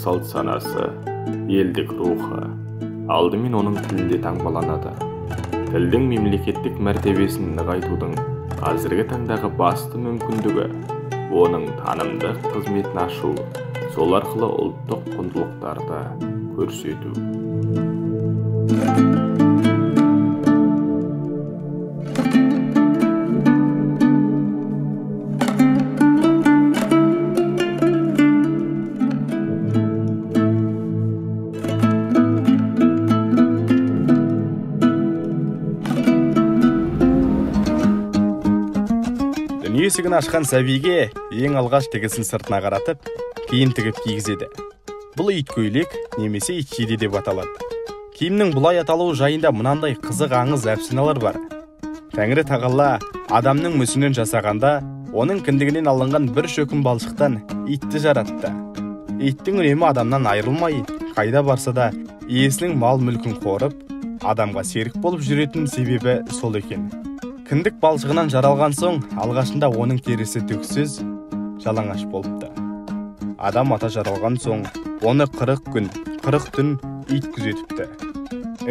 салт-санасы, елдік рухы алдымен оның тілінде таңбаланады. Тілдің мемлекеттік мәртебесін нығайтудың қазіргі таңдағы басты мүмкіндігі оның танымдық қызметін ашу, сол арқылы ұлттық құндылықтарды көрсету. Дүние есігін ашқан сәбиге ең алғаш тігісін сыртына қаратып, киім тігіп кигізеді. Бұл ит көйлек немесе ит жейде деп аталады. Киімнің бұлай аталуы жайында мынандай қызық аңыз әпсаналар бар. Тәңірі тағала адамның мүсінін жасағанда, оның кіндігінен алынған бір шөкім балшықтан итті жаратты. Иттің үнемі адамнан айырылмай, қайда барса да иесінің мал-мүлкін қорып, адамға серік болып жүретін себебі сол екен. Кіндік балшығынан жаралған соң, алғашында оның терісі түксіз, жалаңаш болыпты. Адам ата жаралған соң, оны 40 күн, 40 түн ит күзетіпті.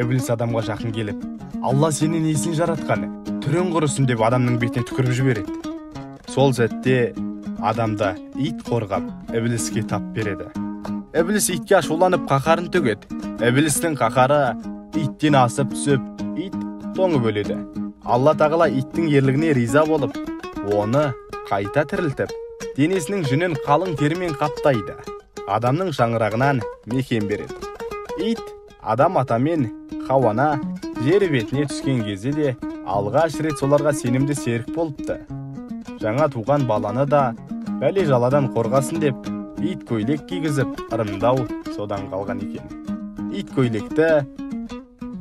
Ібліс адамға жақын келіп, «Алла сені несін жаратқан, түрің құрысын» деп адамның бетіне түкіріп жібереді. Сол сәтте адамды ит қорғап, Ібліске тап береді. Ібліс итке ашуланып қаһарын төгеді. Іблістің қаһары иттен асып түсіп, ит тоңып өледі. Алла тағала иттің ерлігіне риза болып, оны қайта тірілтіп, денесінің жүнін қалың терімен қаптайды. Адамның шаңырағынан мекен береді. Ит адам ата мен Хауана жер бетіне түскен кезде де алғаш рет соларға сенімді серік болыпты. Жаңа туған баланы да бәле жаладан қорғасын деп ит көйлек кигізіп ырымдау содан қалған екен. Ит көйлекті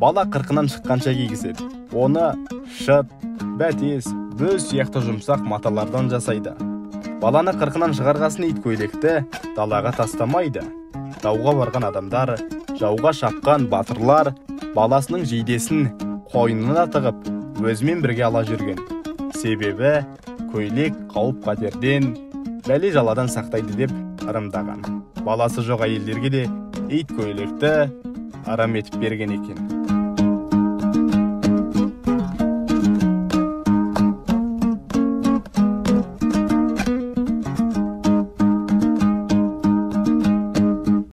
бала қырқынан шыққанша кигізеді. Оны шыт, бәтес, бөз сияқты жұмсақ маталардан жасайды. Баланы қырқынан шығарғасын ит көйлекті далаға тастамайды. Дауға барған адамдар, жауға шапқан батырлар баласының жейдесін қойнына тығып, өзімен бірге ала жүрген. Себебі көйлек қауіп-қатерден, бәле жаладан сақтайды деп ырымдаған. Баласы жоқ әйелдерге де ит көйлекті ырым етіп берген екен.